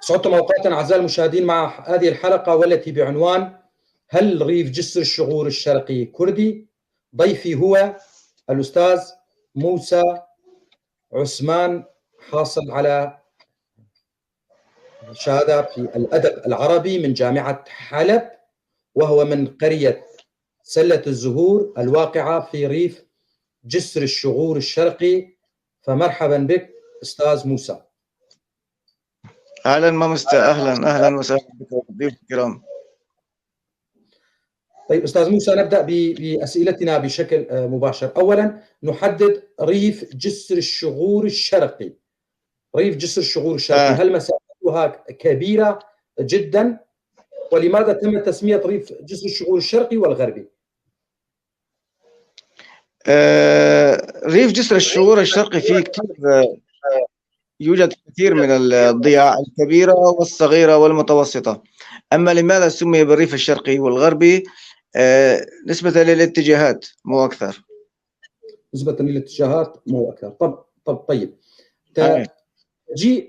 سعدتم أوقاتا أعزائي المشاهدين مع هذه الحلقة والتي بعنوان هل ريف جسر الشغور الشرقي كردي؟ ضيفي هو الأستاذ موسى عثمان، حاصل على شهادة في الأدب العربي من جامعة حلب، وهو من قرية سلة الزهور الواقعة في ريف جسر الشغور الشرقي. فمرحبا بك أستاذ موسى. اهلا ماموستا، اهلا اهلا وسهلا بك ضيوف الكرام. طيب استاذ موسى، نبدا باسئلتنا بشكل مباشر. اولا نحدد ريف جسر الشغور الشرقي. ريف جسر الشغور الشرقي هل مساحتها كبيرة جدا؟ ولماذا تم تسميه ريف جسر الشغور الشرقي والغربي؟ ريف جسر الشغور الشرقي فيه كثير، يوجد كثير من الضياع الكبيرة والصغيرة والمتوسطة. أما لماذا سمي بالريف الشرقي والغربي؟ نسبة للاتجاهات مو أكثر. نسبة للاتجاهات مو أكثر. طب طيب،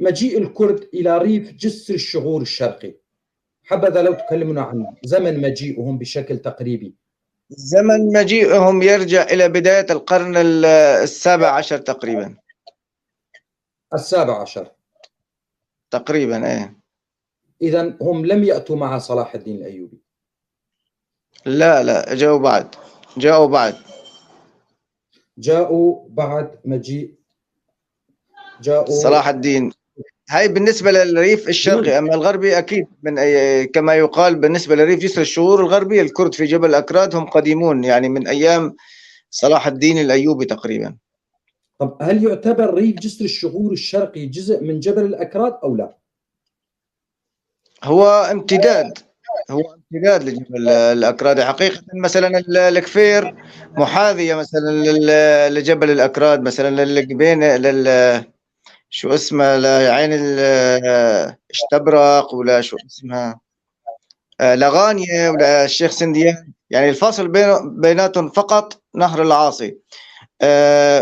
مجيء الكرد إلى ريف جسر الشغور الشرقي، حبذا لو تكلمنا عن زمن مجيئهم بشكل تقريبي. زمن مجيئهم يرجع إلى بداية القرن السابع عشر تقريبا. السابع عشر تقريبا، ايه. إذا هم لم يأتوا مع صلاح الدين الأيوبي. لا لا، جاءوا بعد، جاءوا بعد. جاءوا بعد مجيء، جاءوا صلاح الدين. هاي بالنسبة للريف الشرقي. أما الغربي أكيد من أي، كما يقال بالنسبة لريف جسر الشغور الغربي، الكرد في جبل الأكراد هم قديمون، يعني من أيام صلاح الدين الأيوبي تقريبا. طب هل يعتبر ريف جسر الشغور الشرقي جزء من جبل الأكراد أو لا؟ هو امتداد، هو امتداد لجبل الأكراد حقيقة. مثلا الكفير محاذية مثلا لجبل الأكراد، مثلا للجبين، شو اسمها، لعين اشتبرق ولا شو اسمها، لغانية ولا الشيخ سنديان. يعني الفاصل بيناتهم فقط نهر العاصي،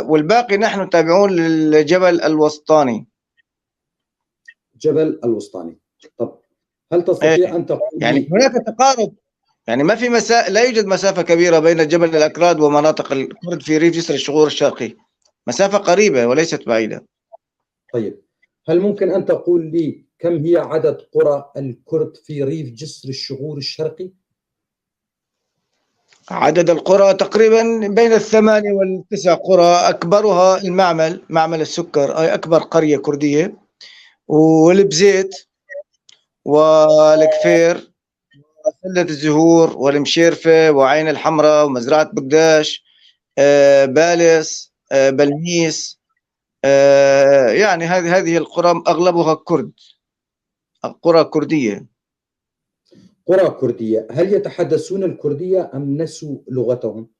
والباقي نحن تابعون للجبل الوسطاني. جبل الوسطاني. طب هل تستطيع أن تقول يعني هناك تقارب، يعني ما في لا يوجد مسافة كبيرة بين جبل الأكراد ومناطق الكرد في ريف جسر الشغور الشرقي، مسافة قريبة وليست بعيدة. طيب هل ممكن أن تقول لي كم هي عدد قرى الكرد في ريف جسر الشغور الشرقي؟ عدد القرى تقريبا بين 8 وال9 قرى، أكبرها المعمل، معمل السكر، أي أكبر قرية كردية، والبزيت والكفير وسلة الزهور والمشيرفة وعين الحمراء ومزرعة بقداش، بالس، بلميس، يعني هذه القرى أغلبها كرد، قرى كردية. قرى كردية. هل يتحدثون الكردية أم نسوا لغتهم؟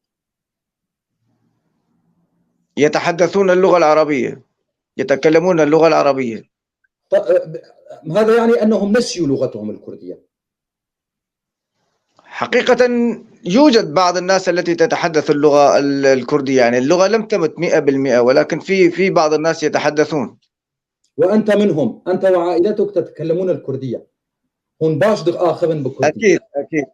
يتحدثون اللغة العربية، يتكلمون اللغة العربية. هذا يعني أنهم نسيوا لغتهم الكردية. حقيقة يوجد بعض الناس التي تتحدث اللغة الكردية، يعني اللغة لم تمت 100%، ولكن في بعض الناس يتحدثون. وأنت منهم، أنت وعائلتك تتكلمون الكردية. هون باش دغ آخبن بكردية. أكيد، أكيد،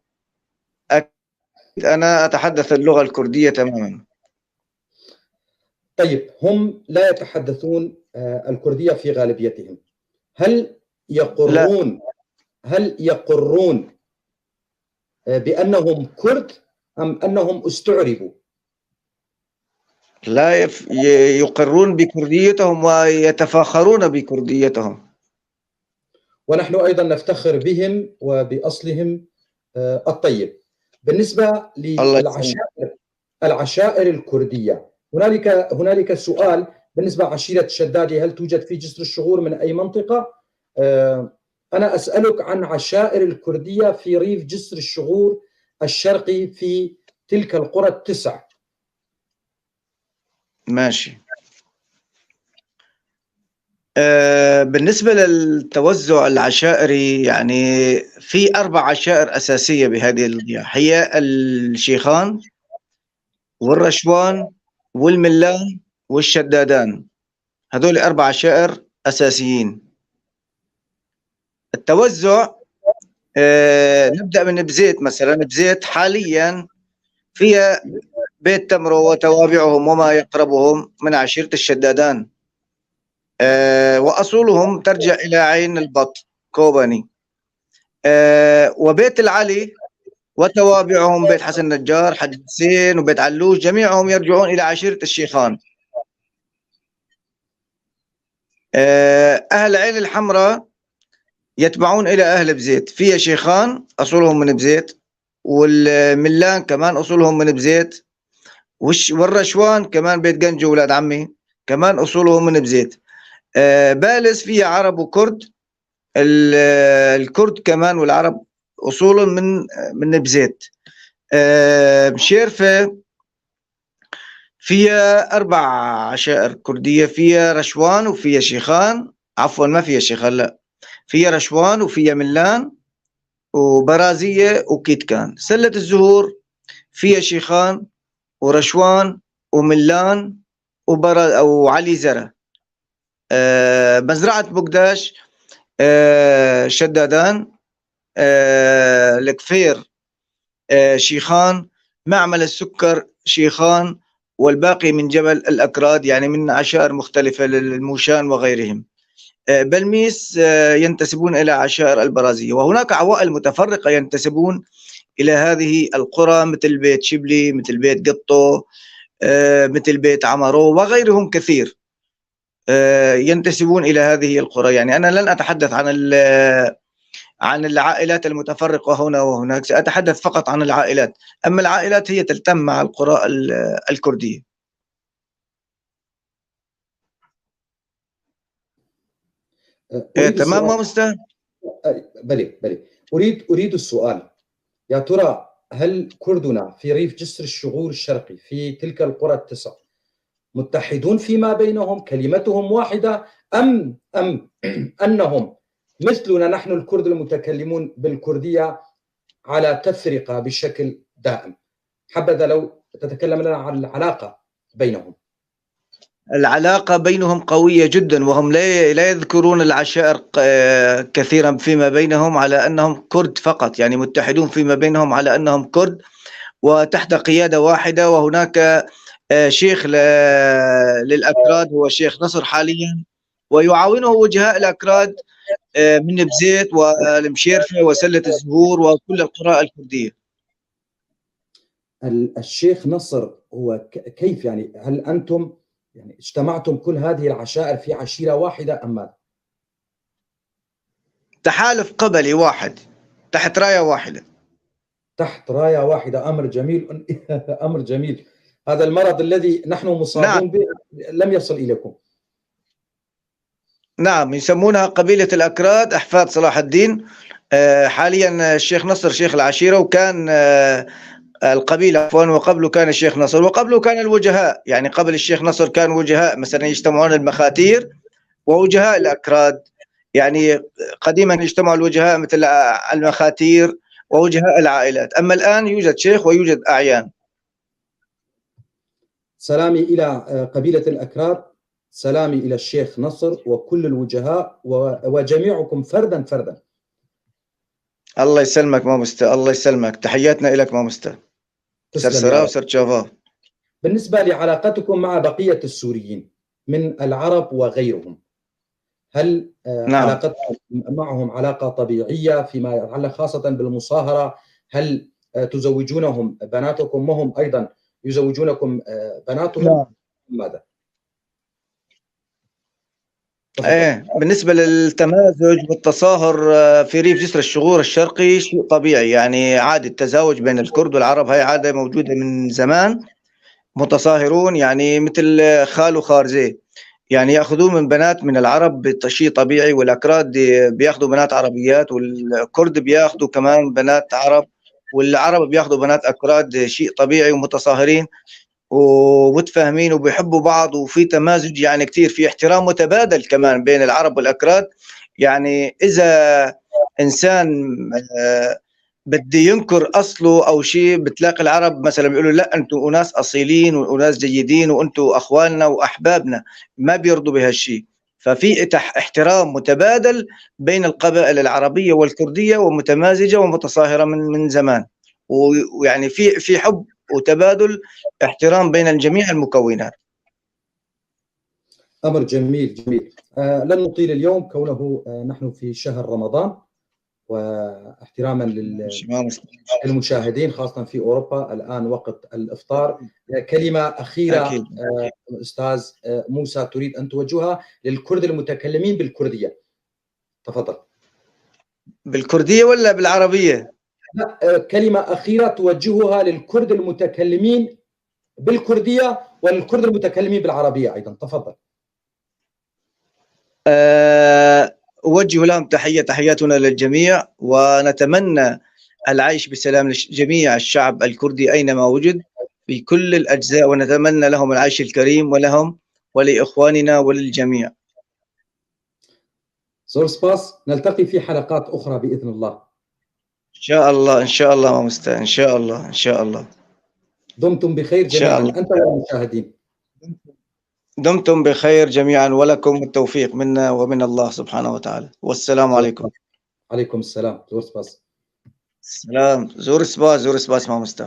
أكيد، أنا أتحدث اللغة الكردية تماما. طيب هم لا يتحدثون الكردية في غالبيتهم. هل يقرون، لا. هل يقرون بأنهم كرد أم أنهم استعربوا؟ لا، يقرون بكرديتهم ويتفاخرون بكرديتهم. ونحن أيضا نفتخر بهم وبأصلهم الطيب. بالنسبة الله يسلمك. العشائر الكردية، هنالك سؤال بالنسبة لعشيرة الشدادي، هل توجد في جسر الشغور من أي منطقة؟ أنا أسألك عن عشائر الكردية في ريف جسر الشغور الشرقي في تلك القرى 9. ماشي. بالنسبة للتوزع العشائري، في 4 عشائر أساسية بهذه الضياع، هي الشيخان والرشوان والملان والشدادان. هذول 4 عشائر أساسيين. التوزع نبدأ من بزيت مثلا. بزيت حاليا فيها بيت تمرو وتوابعهم وما يقربهم من عشيرة الشدادان، وأصولهم ترجع إلى عين البط كوباني. وبيت العلي وتوابعهم بيت حسن نجار، حج حسين، وبيت علوش، جميعهم يرجعون إلى عشيرة الشيخان. أهل عين الحمراء يتبعون إلى أهل بزيت، فيها شيخان أصولهم من بزيت، والملان كمان أصولهم من بزيت، والرشوان كمان بيت جنجو ولاد عمي كمان أصولهم من بزيت. بالس فيها عرب وكرد، الكرد كمان والعرب أصولهم من بزيت. مشيرفة فيها 4 عشائر كردية، فيها رشوان وفيها شيخان، عفوا ما فيها شيخان، لا فيها رشوان وفيها ملان وبرازية وكيتكان. سلة الزهور فيها شيخان ورشوان وملان وعلي زرة. مزرعة بقداش شدادان، الكفير شيخان، معمل السكر شيخان، والباقي من جبل الأكراد، يعني من عشائر مختلفة للموشان وغيرهم. بلميس ينتسبون إلى عشائر البرازية، وهناك عوائل متفرقة ينتسبون إلى هذه القرى مثل بيت شبلي، مثل بيت قطو، مثل بيت عمرو وغيرهم كثير ينتسبون إلى هذه القرى. يعني أنا لن أتحدث عن العائلات المتفرقة هنا وهناك، سأتحدث فقط عن العائلات. أما العائلات هي تلتم مع القرى الكردية. تمام ماموستا؟ بلي بلي. أريد السؤال، يا ترى هل كردنا في ريف جسر الشغور الشرقي في تلك القرى التسع متحدون فيما بينهم، كلمتهم واحدة، أم أنهم مثلنا نحن الكرد المتكلمون بالكردية على تفرقة بشكل دائم؟ حبذا لو تتكلم لنا عن العلاقة بينهم. العلاقة بينهم قوية جدا، وهم لا يذكرون العشائر كثيرا فيما بينهم على أنهم كرد فقط، يعني متحدون فيما بينهم على أنهم كرد وتحت قيادة واحدة. وهناك شيخ للأكراد هو شيخ نصر حاليا، ويعاونه وجهاء الأكراد من بزيت والمشيرفة وسلة الزهور وكل القرى الكردية. الشيخ نصر هو كيف يعني؟ هل أنتم يعني اجتمعتم كل هذه العشائر في عشيرة واحدة أم ماذا؟ تحالف قبلي واحد تحت راية واحدة. تحت راية واحدة، أمر جميل. أمر جميل. هذا المرض الذي نحن مصابون نعم. به لم يصل إليكم. نعم، يسمونها قبيلة الأكراد أحفاد صلاح الدين. حاليا الشيخ نصر شيخ العشيرة، وكان القبيلة عفوا، وقبله كان الشيخ نصر، وقبله كان الوجهاء. يعني قبل الشيخ نصر كان وجهاء، مثلا يجتمعون المخاتير ووجهاء الأكراد. يعني قديما يجتمع الوجهاء مثل المخاتير ووجهاء العائلات، أما الآن يوجد شيخ ويوجد أعيان. سلامي إلى قبيلة الأكراد، سلامي إلى الشيخ نصر وكل الوجهاء وجميعكم فردا فردا. الله يسلمك ماموستا، الله يسلمك، تحياتنا لك ماموستا. سرسرا وسرتشافا. بالنسبة لعلاقتكم مع بقية السوريين من العرب وغيرهم، هل نعم. علاقتكم معهم علاقة طبيعية فيما يتعلق خاصة بالمصاهرة؟ هل تزوجونهم بناتكم وهم أيضا يزوجونكم بناتهم؟ نعم. ماذا؟ ايه، بالنسبة للتمازج والتصاهر في ريف جسر الشغور الشرقي شيء طبيعي، يعني عادة التزاوج بين الكرد والعرب هي عادة موجودة من زمان، متصاهرون يعني مثل خال وخارزي، يعني ياخذون من بنات من العرب شيء طبيعي، والاكراد بياخذوا بنات عربيات، والكرد بياخذوا كمان بنات عرب، والعرب بياخذوا بنات اكراد، شيء طبيعي، ومتصاهرين ومتفاهمين وبيحبوا بعض، وفي تمازج يعني كثير، في احترام متبادل كمان بين العرب والأكراد. يعني إذا إنسان بدي ينكر أصله أو شيء، بتلاقي العرب مثلا بيقولوا لا أنتم أناس أصيلين وأناس جيدين وأنتم أخواننا وأحبابنا، ما بيرضوا بهالشيء. ففي احترام متبادل بين القبائل العربية والكردية، ومتمازجة ومتصاهرة من زمان، ويعني في حب وتبادل احترام بين جميع المكونات. أمر جميل جميل. لن نطيل اليوم كونه نحن في شهر رمضان، واحتراما للمشاهدين خاصة في أوروبا الآن وقت الإفطار. كلمة أخيرة أكيد. أستاذ موسى تريد أن توجهها للكرد المتكلمين بالكردية، تفضل. بالكردية ولا بالعربية؟ لا، كلمة أخيرة توجهها للكرد المتكلمين بالكردية وللكرد المتكلمين بالعربية أيضا، تفضل. أوجه لهم تحية، تحياتنا للجميع، ونتمنى العيش بسلام لجميع الشعب الكردي أينما وجد في كل الأجزاء، ونتمنى لهم العيش الكريم ولهم ولإخواننا وللجميع. زور سباس، نلتقي في حلقات أخرى بإذن الله. إن شاء الله، إن شاء الله ماموستا، إن شاء الله، إن شاء الله. دمتم بخير جميعا، أنت والمشاهدين. دمتم بخير جميعا، ولكم التوفيق منا ومن الله سبحانه وتعالى، والسلام عليكم. عليكم السلام. زور سباس. السلام. زور سباس، زور سباس ماموستا.